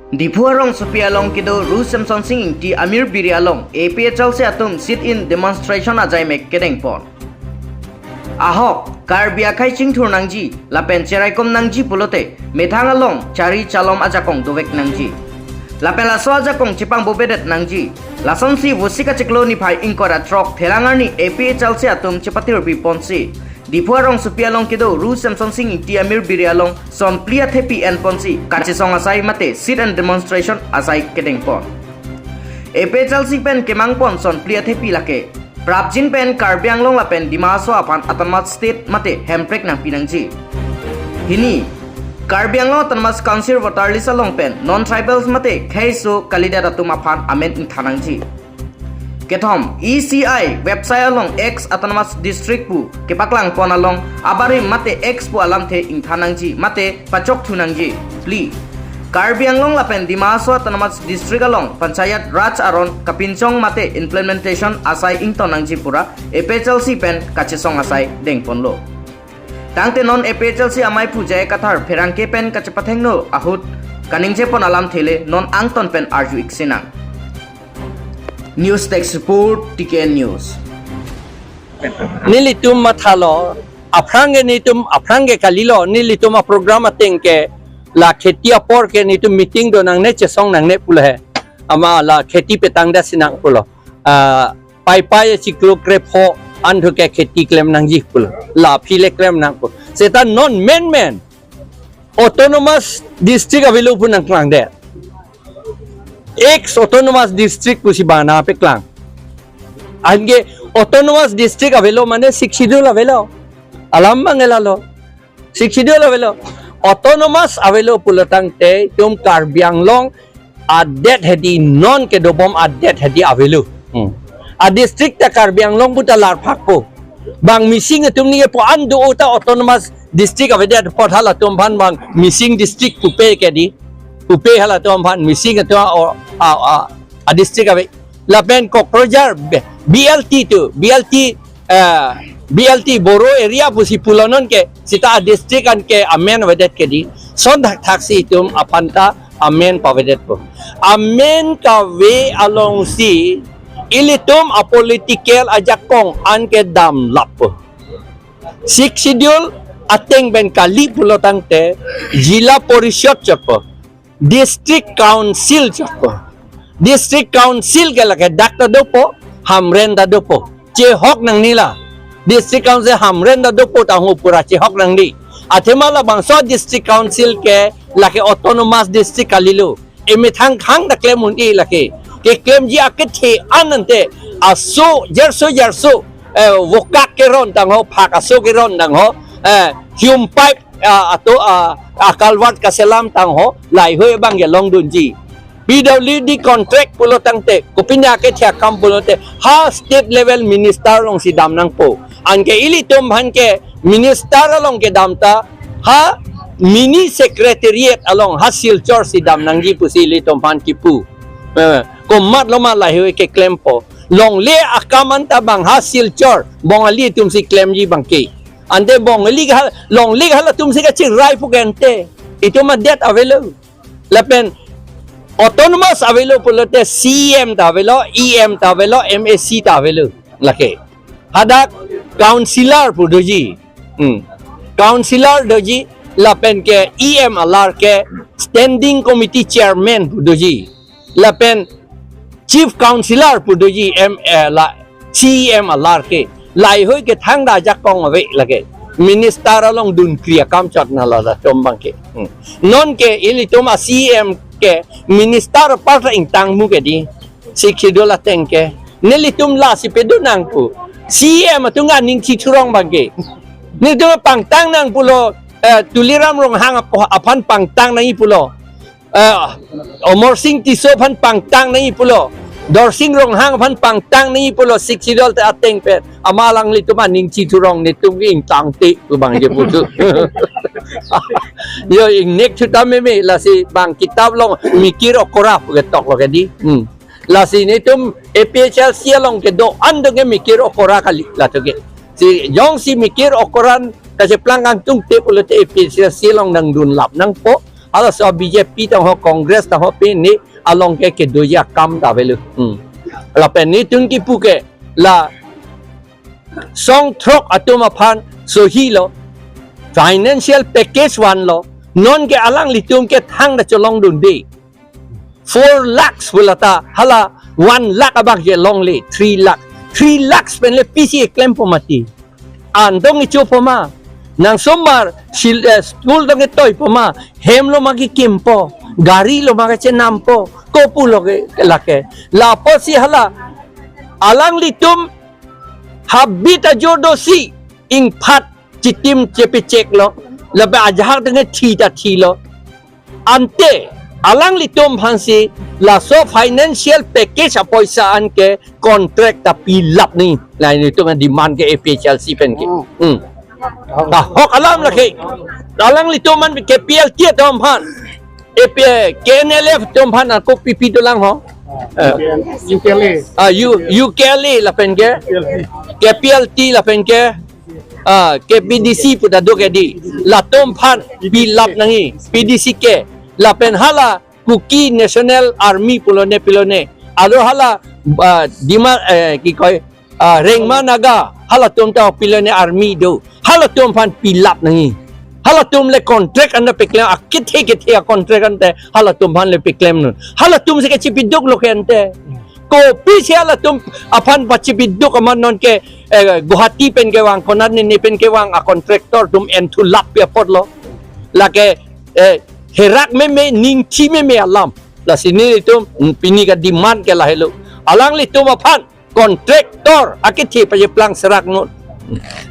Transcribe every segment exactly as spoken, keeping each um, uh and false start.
Diphu arongsopi along kedo Ru Semsonsing Ingti Amir Biri along A P H L C atum sit-in demonstration ajaimek kedengpon. Ahok, Karbi akhei chingthur nangji, lapen cheraikom nangji pulote, methang along chari chalom ajakong dovek nangji. Lapen laso ajakong chepangbobedet nangji. Lasonsi Vosik achiklo niphai ingkoi ra throk Thelang arni A P H L C atum chepatirpi ponsi Diphu arongsopi along kedo Ru Semsonsing Ingti Amir Biri along sonphli athepi enponsi kachesong asai mate sit-in demonstration asai kedengpon. A P H L C pen kemangpon sonphli athepi lake prapjin pen Karbi Anglong lapen Dima Hasao aphan Autonomous State mate hemprek nangpi nangji. Hini, Karbi Anglong Autonomous Council voter list along pen non-tribals mate kheiso kalidet atum aphan amen ingthan nangji. Kethom, E C I website along X Autonomous District pu kepaklangpon along abarim mate X pu alamthe ingthan nangji mate pachokthu nangji. Phli, Karbi Anglong lapen Dima Hasao Autonomous District along Panchayat Raj aron kapinchong mate implementation asai ington nangji pura A P H L C pen kachesong asai dengponlo. Tangte non A P H L C amei pu J I Kathar pherangke pen kachepathengno ahut kaningje pon alamthe le non angton pen arju-ik sinang. News Desk Report, T K N News. Nelitum mathalo, aphrang ke nelitum, aphrang ke kalilo, nelitum aprogram ateng ke la kheti apor ke nelitum meeting do nangne, chesong nangne pulo he. Ama la kheti petang da sinang pulo. Ah, Paipai achiklo krepho anthok ke kheti klem nangji pulo. La aphi le klem nang pu. Seta non menmen Autonomous District avelo pu nangklangdet. X Autonomous District pusi bana peklang. Anke Autonomous District avelo mane Sixth Schedule avelo. Alam abang ke lalo. Sixth Schedule avelo. Autonomous avelo pulo tangte itum Karbi Anglong adet hedi non kedobom adet hedi avelo. Hmm. A district ta Karbi Anglong puta larphakpo. Bang Mising atum ningjepo an do ta Autonomous District avedet apot halatum aphan bang Mising District pupe ke di. Pupe halatum aphan Mising atum a, a, a, a district ave. Lapen Kokrajhar B-, B L T tu, B L T, eh, B L T Boro area pusi pulo non ke, seta a district an ke amen avedet ke di. Son thakthak si itum aphan ta amen pavedetpo. Amen kave alongsi ilitum a political ajakong an ke damlappo. Sixth Schedule ateng pen kali pulo tangte Zilla Parishad chotpo, District Council chotpo. District Council ke lake dak ta dopo, Hamren ta dopo. Chehok nangne la. District Council Hamren ta dopo ta ho pura chehok nangne. Athema labangso District Council ke lake Autonomous District kalilo. Emethang khang ta klem un-e lake. Keklemji akethe an ante aso jerso jerso, eh, vokak keron tangho, phak aso keron tangho, eh, hume pipe, ah, ato, ah, ah, culvert kaselam tangho, laheihui abang ke longdunji. P W D contract pulo tangte, kopine akethe akam pulote, ha state level minister alongsi dam nangpo. Anke ilitum aphan ke minister along kedam ta, ha mini secretariat along, ha Silchar si dam nangji pusi ilitum aphan kipu. Eh, komatlo ma laheihui keklempo. Longle akam anta bang ha Silchar, Bongali atumsi klemji abang ke. Ante Bongali hal, longle halatumsi kachirai pu ke ante. Itum adet avelo. Lapen Autonomous avelo pulote C E M ta avelo, E M ta avelo, M A C ta avelo. Lake. Hadak councillor pu doji. Hmm. Councillor doji lapen ke E M alar ke standing committee chairman pu doji. Lapen chief councillor pu doji M, eh, la C E M alar ke. Laheihui kethang ta ajakong ave lake. Minister along dunkri akam chot na lalatum abang ke. Hmm. Non ke ilitum a C E M ke minister apar ta ingtang mu ke di. Sixth Schedule ateng ke. Nelitum lasi pedo nang pu. C E M atum aning chithurong abang ke. Nelitum pangtang nang pulo, eh, Tuliram Ronghang ap-, aphan pangtang nangji pulo. Eh, Amarsing Tisso aphan pangtang nangji pulo. Dorsing Ronghang aphan pangtang nangji pulo, Sixth Schedule te ateng pen. Amat alanglitum aning chithurong, netum ke ingtang te pu abang ke putu. Yo, ingnek chuta meme, lasi bang kitab along Mikir Okora pu ketok lo ke di. Hmm. Lasi netum A P H L C along kedo an do ke Mikir Okora kali latum ke. Si jongsi Mikir Okora an kacheplang kangtung te pulote A P H L C along nangdunlap nangpo. Halaso B J P tangho, Congress tangho pini along ke kedoji akam ta avelo. Hmm. Lapen nelitum kipu ke la song throk atum aphan sohilo, financial package vanlo, non ke alanglitum ke thangta cholongdunde. Four lakhs pu lata hala one lakh abang je longle, three lakh. Three lakhs pen le pisi keklempo mati. An dong icho poma. Nang somar sil, eh, school dong itoi poma. Hem lo ma kekimpo. Gari lo ma kechenampo. Kopulo ke lake. Lapusi hala alanglitum habit ajor dosi ingphat chitim chepecheklo. Lapen ajahak dong thi ta thilo. Ante alanglitum aphansi laso financial package apoisa an ke contract ta pilap nangji. La nelitum demand ke A P H L C pen ke. Hmm. Hmm. Ahok alam lake. Alanglitum an K P L T atum aphan, A P, K N L F atum aphan ako P P dolang ho. Eh. U K L A. Ah, U, U K L A lapen ke. K P L T lapen ke. Ah, K P D C pu ta do ke di. Latum aphan pilap nangji. P D C ke. Lapen hala Kuki National Army pulone pilone. Alo hala, ah, Dima, eh, ki koi, ah, Rengma Naga. Halatum ta pilone army do. Halatum aphan pilap nangji. Halatum le contract anta peklem, akethe kethe a contract ante halatum aphan le peklem non. Halatum si kachipiduklo ke ante. Kopisi halatum aphan pachipiduk amat non ke, eh, Guwahati pen kevang, konat nene pen kevang a contractor atum en thu lap pi apotlo. Lake, eh, herak meme, ningthi meme alam. Lasi nelitum, mm, pini ka demand ke lahelo. Alanglitum aphan contractor akethe pacheplang serak non.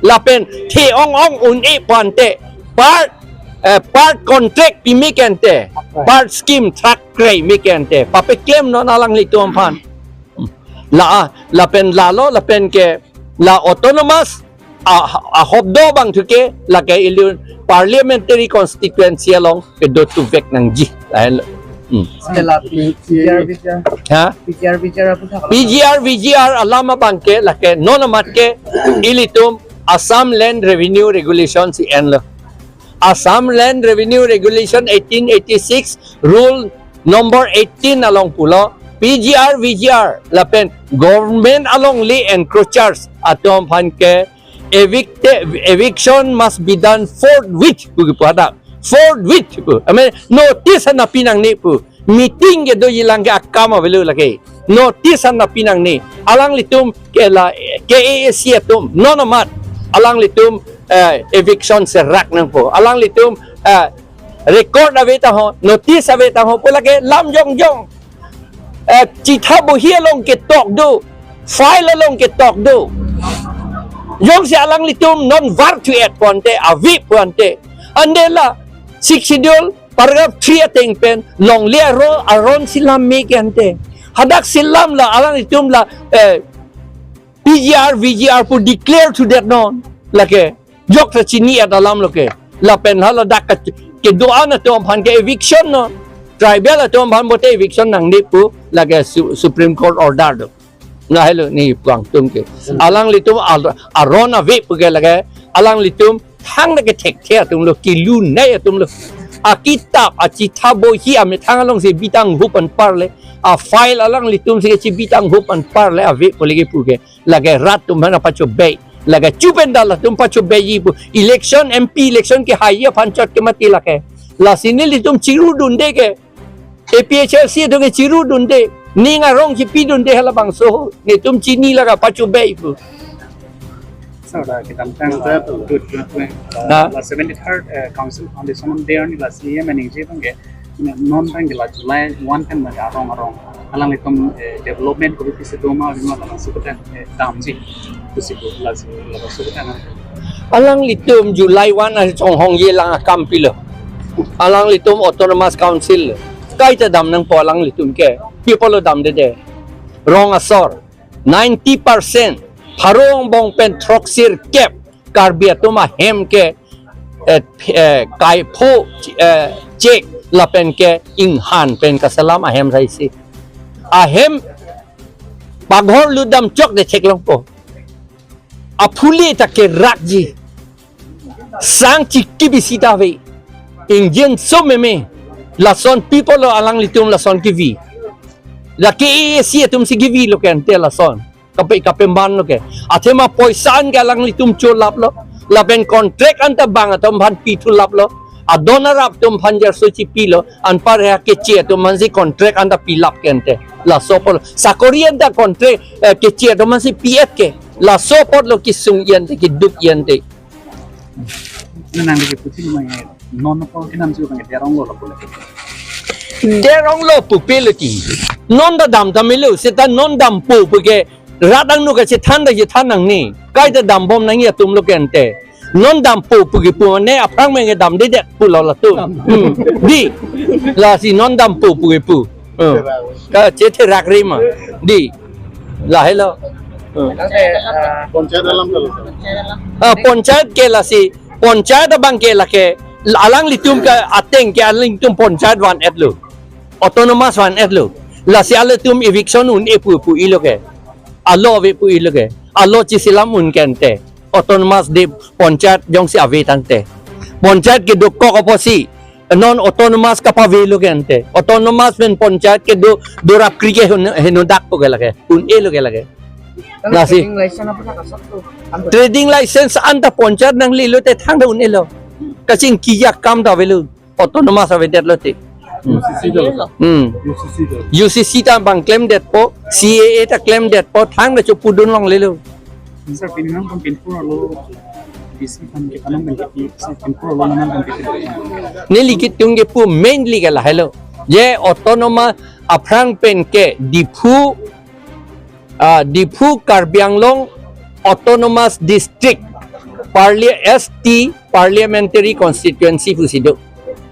Lapen the ong ong un-e pu ante part, eh, part contract pime ke ante, part scheme thak krei me ke ante. Papeklem non alanglitum aphan. La, lapen lalo, lapen ke la autonomous, a, ahop do abang thu ke, lake ili parliamentary constituency along kedo tuvek nangji. Lahen lo. Hmm. Stella, P G R V G R. Ha? P G R V G R aputhak. P G R V G R alam abang ke, lake non amat ke, ilitum Assam Land Revenue Regulation si enlo. Assam Land Revenue Regulation eighteen eighty-six, rule number eighteen along pulo, P G R V G R lapen government alongle encroachers atum aphan ke evict, eviction must be done forthwith pu kipu hadak. Forthwith pu. Ame notice anta pi nangne pu. Meeting kedoji lang ke akam avelo lake. Notice anta pi nangne. Alanglitum ke la K A A C atum non amat alanglitum, eh, eviction serak nangpo. Alanglitum, eh, record ave tangho, notice ave tangho pu lake lam jongjong. Eh, chitha bohi along ketok do, file along ketok do. Jongsi alanglitum non var thu-et pu ante, ave pu ante. Ante la Sixth Schedule paragraph three ateng pen longle aron, aron si lam me ke ante. Hadak si lam la alanglitum la, eh, P G R, V G R pu declare thudet non. Lake jokta chini-et alam lo ke. Lapen hala dak ke, kedo-an atum aphan ke eviction non. Tribal atum aphan bote eviction nangne pu lake Su-, Supreme Court order do. Lahelo neli pu angtum ke. Alanglitum ar-, aron ave pu ke lake alanglitum thang lake thekthe atum lo, kelunei atum lo. Akitap, achitha bohi amethang alongsi bitang hup anpar le, a file alanglitum si kachibitang hup anpar le ave pu lake pu ke. Lake rat atum aphan pachobei. Lake chupen dal atum pachobei pu. Election, M P election kehai aphan chot ke mati lake. Lasi nelitum chirudunde ke. A P H L C atum ke chirudunde. Ning arong chipidunde halabangso. Netum chini lake pachobei pu. Sir, la kedamtang, ha? La seventy-third, eh, Council Foundation Day arni la C E M ningje abang ke, non abang ke la July one pen ma arong arong alanglitum, eh, development kopi pisi doma bima la sukutan, eh, damji. Pusi pu la si la sukutan. Alanglitum July one a chonghongje lang akam pilo. Alanglitum Autonomous Council kaita dam nangpo alanglitum ke. Pi apotlo damdede? Rong asor. Ninety percent pharo angbong pen throksirkep Karbi atum ahem ke, eh, eh, kaipho, eh, chek lapen ke inghan pen kaselam ahem saisi. Ahem paghor lutdam chokde theklongpo. Aphule ta kerakji. Sang chikip isi ta ave. Ingjinso meme. Lason pi apotlo alanglitum lason kevi? La ke A A C atum si kevi lo ke ante lason. Kape kapeman lo ke. Athema poisa an ke alanglitum cholaplo. Lapen contract anta bang atum aphan pithulaplo. Adon arap atum aphan jarso chipilo. Anpar ya keche atum aphan si contract anta pilap ke ante. Laso apot sakori anta contract, eh, keche atum aphan si P F ke. Laso apotlo kesung ante, keduk ante. Nang di puthi lo mai non apor ke nam si bang derong lo pule. Derong lo pupe lo ti. Non ta dam ta melo, seta non dampo pu ke rat angno kachethan ta chethan nangne. Kaita dambom nangji atum lo ke ante. Non dampo pu kepu mane aphrang menge damdedet pulo latum. Hmm. Di. Lasi non dampo pu kepu. Hmm. Kachetherak ri ma. Di. Lahelo. Hmm. Panchayat alam kalau. Ah, panchayat ke lasi. Panchayat abang ke lake. Alanglitum ke ateng ke alanglitum panchayat van-etlo. Autonomous van-etlo. Lasi alanglitum eviction un-e pu pu-ilo ke. Alo ave pu-ilo ke. Alo chisilam un ke ante. Autonomous de panchayat jongsi ave tangte. Panchayat kedokok apotsi non autonomous kapavelo ke ante. Autonomous pen panchayat kedo dorap kri ke heno, henodak po ke lake. Un-elo ke lake. Lasi. Trading license apa nak asap tu? Trading license anta panchayat nanglelo te thangta un-elo. Kachingki akam ta avelo. Autonomous avedetlo te. Hmm. U C C ta lo. Hmm. U C C ta. U C C ta bang klemdetpo, C A A ta klemdetpo, thangta chopudun longlelo. Sir, pini nangtum pinpur alo, D C aphan ke kanong pen ke, sir, pinpur alo nangtum pinpur. Neli kitung kepu mainly ke lahelo. Je autonomous aphrang pen ke Diphu ah, Diphu Karbi Anglong Autonomous District Parli-, S T Parliamentary Constituency pusi do.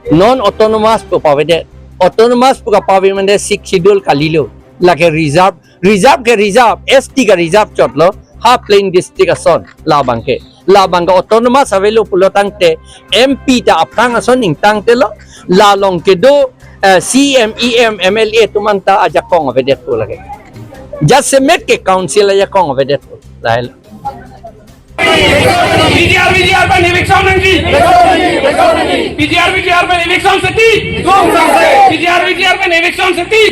Non autonomous pu pavedet. Autonomous pu kapave mane Sixth Schedule kalilo. Lake reserve, reserve ke reserve, S T ke reserve chotlo. Ha plain district ason labang ke. Labang ke autonomous avelo pulo tangte M P ta aphrang ason ingtangtelo, la along kedo, eh, C M, E M, M L A atum anta ajakong avedetpo lake. Jasemet ke council ajakong avedetpo. Lahelo. P G R, V G R pen eviction nangji. P G R, V G R pen eviction seti. P G R, V G R pen eviction seti.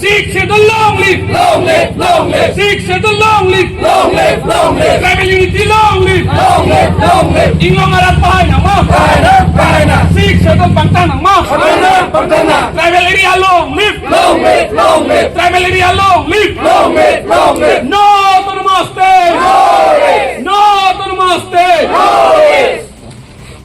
Sixth Schedule long live! Long live! Long live! Sixth Schedule long live! Long live! Long live! Tribal unity long live! Long live! Long live! Inglong arat pahai nangma! Pahai nang! Pahai nang! Sixth Schedule pangthang nangma! Pangthang nang! Pangthang nang! Tribal area long live! Long live! Long live! Tribal area long live! Long live! Long live! No